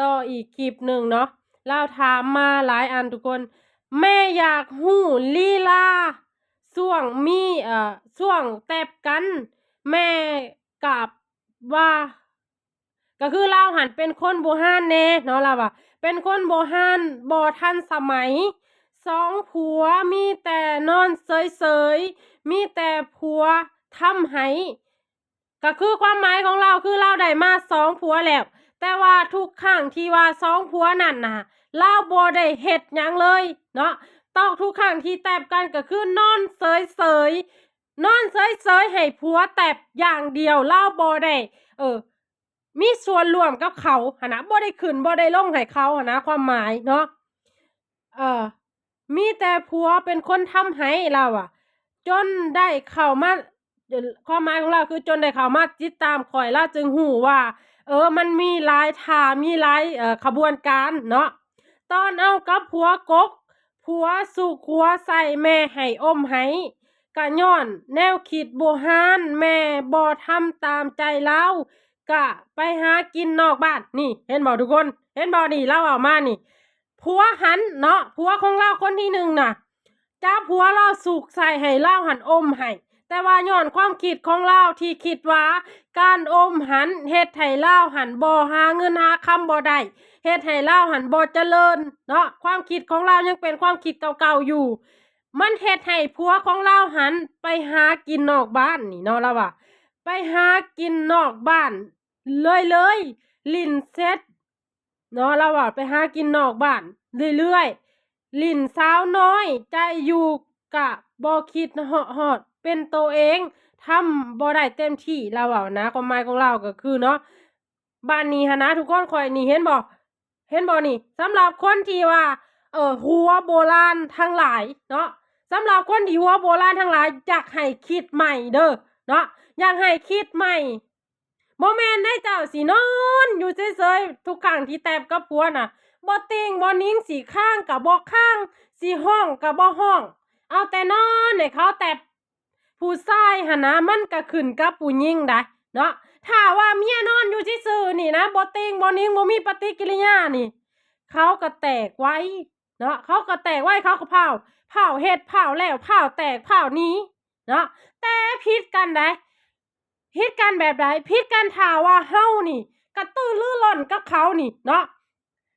ຕໍ່ອີກຄລິບໜຶ່ງເນາະ ລາວຖາມມາຫຼາຍອັນທຸກຄົນ ແມ່ຢາກຮູ້ລີລາຊ່ວງມີ ເອີ ຊ່ວງແຕັບກັນ ແມ່ກະວ່າ ກໍຄືລາວຫັ້ນເປັນຄົນບູຮານແດ່ເນາະ ລາວວ່າເປັນຄົນບູຮານ ບໍ່ທັນສະໄໝ ສອງຜົວມີແຕ່ນອນເສີຍໆ ມີແຕ່ຜົວທຳໃຫ້ ກໍຄືຄວາມໝາຍຂອງລາວ ຄືລາວໄດ້ມາສອງຜົວແລ້ວ ແຕ່ວ່າທຸກຄັ້ງທີ່ວ່າສອງຜົວນັ້ນນະ ລາວບໍ່ໄດ້ເຮັດຫຍັງເລີຍເນາະ ຕອກທຸກຄັ້ງທີ່ແຕັບກັນກໍຄືນອນເສີຍໆ ນອນເສີຍໆໃຫ້ຜົວແຕັບຢ່າງດຽວ ລາວບໍ່ໄດ້ ເອີ ມີສ່ວນຮ່ວມກັບເຂົາຫັ້ນນະ ບໍ່ໄດ້ຂຶ້ນບໍ່ໄດ້ລົງໃຫ້ເຂົາຫັ້ນນະ ຄວາມໝາຍເນາະ ເອີ ມີແຕ່ຜົວເປັນຄົນທຳໃຫ້ລາວວ່າ ຈົນໄດ້ເຂົ້າມາ ຄວາມໝາຍຂອງລາວຄືຈົນໄດ້ເຂົ້າມາຕິດຕາມຂ້ອຍ ລາວຈຶ່ງຮູ້ວ່າ ເອີ ມັນມີຫຼາຍທ່າ ມີຫຼາຍ ເອີ ຂະບວນການເນາະ ຕອນເອົາກັບຜົວກົກ ຜົວສຸກຫົວໃສ່ແມ່ໃຫ້ອົມໃຫ້ ກະຍ້ອນແນວຄິດບູຮານ ແມ່ບໍ່ທຳຕາມໃຈລາວ ກະໄປຫາກິນນອກບ້ານ ນີ້ ເຫັນບໍ່ທຸກຄົນ ເຫັນບໍ່ນີ້ ລາວເວົ້າມານີ້ ຜົວຫັ້ນເນາະ ຜົວຂອງລາວຄົນທີໜຶ່ງນະ ຈັບຫົວລາວສຸກໃສ່ໃຫ້ລາວຫັ້ນອົມໃຫ້ ແຕ່ວ່າຍ້ອນຄວາມຄິດຂອງລາວທີ່ຄິດວ່າການອົມຫັ້ນເຮັດໃຫ້ລາວຫັ້ນບໍ່ຫາເງິນຫາຄຳບໍ່ໄດ້ ເຮັດໃຫ້ລາວຫັ້ນບໍ່ຈະເລີນເນາະ ຄວາມຄິດຂອງລາວຍັງເປັນຄວາມຄິດເກົ່າໆຢູ່ ມັນເຮັດໃຫ້ຜົວຂອງລາວຫັ້ນໄປຫາກິນນອກບ້ານນີ້ເນາະ ລາວວ່າ ໄປຫາກິນນອກບ້ານເລື້ອຍໆ ຫຼິ້ນເຊັກເນາະ ລາວວ່າໄປຫາກິນນອກບ້ານເລື້ອຍໆ ຫຼິ້ນສາວນ້ອຍໃຈຢູ່ ກະບໍ່ຄິດເຫາະຮອດເປັນໂຕເອງ ທຳບໍ່ໄດ້ເຕັມທີ່ ລາວເວົ້ານະ ຄວາມໝາຍຂອງລາວກໍຄືເນາະ ບາດນີ້ຫັ້ນນະທຸກຄົນ ຂ້ອຍນີ້ເຫັນບໍ່ ເຫັນບໍ່ນີ້ ສຳລັບຄົນທີ່ວ່າ ເອີ ຫົວໂບລານທັງຫຼາຍເນາະ ສຳລັບຄົນທີ່ຫົວໂບລານທັງຫຼາຍ ຢາກໃຫ້ຄິດໃໝ່ເດີເນາະ ຢາກໃຫ້ຄິດໃໝ່ ບໍ່ແມ່ນໄດ້ເຈົ້າຊິນອນຢູ່ເສີຍໆ ທຸກຄັ້ງທີ່ແຕັບກັບຜົວນະ ບໍ່ຕິງບໍ່ນິງ ຊິຄ້າງກະບໍ່ຄ້າງ ຊິຮ້ອງກະບໍ່ຮ້ອງ ເອົາແຕ່ນອນໃຫ້ເຂົາແຕັບ ຜູ້ຊາຍຫັ້ນນະ ມັນກະຂຶ້ນກັບຜູ້ຍິງໄດ໋ເນາະ ຖ້າວ່າເມຍນອນຢູ່ຊື່ໆນີ້ນະ ບໍ່ຕິງບໍ່ນິງ ບໍ່ມີປະຕິກິລິຍານີ້ ເຂົາກະແຕກໄວເນາະ ເຂົາກະແຕກໄວ ເຂົາກະພ້າວ ພ້າວເຮັດ ພ້າວແລ້ວ ພ້າວແຕກ ພ້າວໜີເນາະ ແຕ່ຜິດກັນໄດ໋ ຜິດກັນແບບໃດ? ຜິດກັນຖ້າວ່າເຮົານີ້ກະຕືລືລົ້ນກັບເຂົານີ້ເນາະ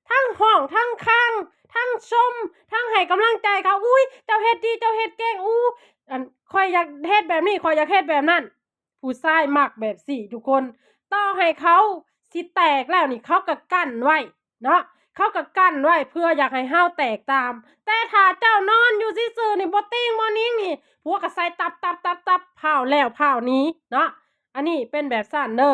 ທັງຮ້ອງ ທັງຄ້າງ ທັງຊົມ ທັງໃຫ້ກຳລັງໃຈເຂົາ ອຸ້ຍ ເຈົ້າເຮັດດີ ເຈົ້າເຮັດເກັ່ງ ອູ້ ອັນ ຂ້ອຍຢາກເຮັດແບບນີ້ ຂ້ອຍຢາກເຮັດແບບນັ້ນ ຜູ້ຊາຍມັກແບບຊີ້ທຸກຄົນ ຕໍ່ໃຫ້ເຂົາຊິແຕກແລ້ວນີ້ ເຂົາກະກັ້ນໄວ້ ເນາະ ເຂົາກະກັ້ນໄວ້ເພື່ອຢາກໃຫ້ເຮົາແຕກຕາມ ແຕ່ຖ້າເຈົ້ານອນຢູ່ຊື່ໆນີ້ ບໍ່ຕິງບໍ່ນິງນີ້ ຜົວກະໃສ່ຕັບໆໆ ພ້າວແລ້ວພ້າວໜີເນາະ ອັນນີ້ເປັນແບບຊັ້ນເດີ